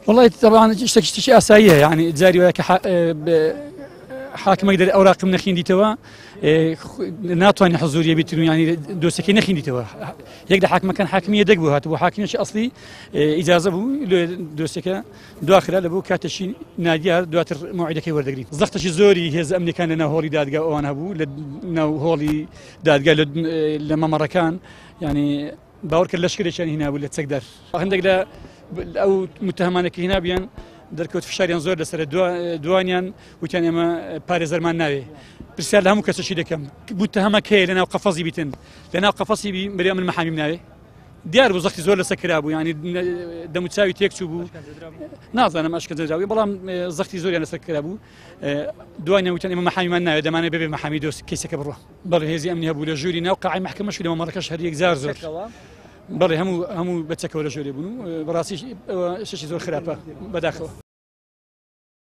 وەڵای تەبعەن شتێکی شتێکی ئاساییە یعنی جاری وایە کە حاکمێک دەرێ ئەوراقم نەخیندیتەوە ناتوانانی حزوریە بیتن و ینی دۆسەکەی نەخیندیتەوە یەک لە حاکمەکان حاکمی یەدەک بوو هاتبوو حاکمیش ئەسلی ئیجازە بوو لێ دۆسەکە دواخرا لە بۆ کاتێکی نادیار دواتر موعیدەکەی وەردەگرین زەختێکی زۆری هێز ئەمنیەکان لە ناو هۆڵی دادگا ئەوان هەبوو لە ناو هۆڵی دادگا لە مەمەڕەکان ینی باوەڕکە لەشکرێکیان هینابوو لە چەکدار هەندێک لە ئەو متهمانە کە هینابیان دەرکەوت فشاریان زۆر لەسەر دوانیان وتیان ئێمە پارێزەرمان ناوێ پرسیار لە هەموو کەسێکی دەکەم متهمەکەی لە ناو قەفەزی بیتن لە ناو قەفەسی بی بەرێ من مەحامیم ناوێ دیار بوو زەختی زۆر لەسەر کرابوو ینی دەموچاوی تێک چوو بوو نازانم ئەشکەنجەدراوی بەڵام زەختی زۆریان لەسەر کرابوو دوای وتیان ئێمە مەحامیمان ناوێت دەمانێت بەبێ مەحامی دۆست کەیسەکە بڕوا. بەڵێ هێزی ئەمنی هەبوو لە ژووری ناو قاعی مەحکەمەش و لە مەمەڕەکەش هەر یەکجار زۆر. بەڵێ هەموو هەموو بە چەکەوە لە ژوورێ بوون و بەڕاستی شتێکی زۆر خراپە بەداخەوە.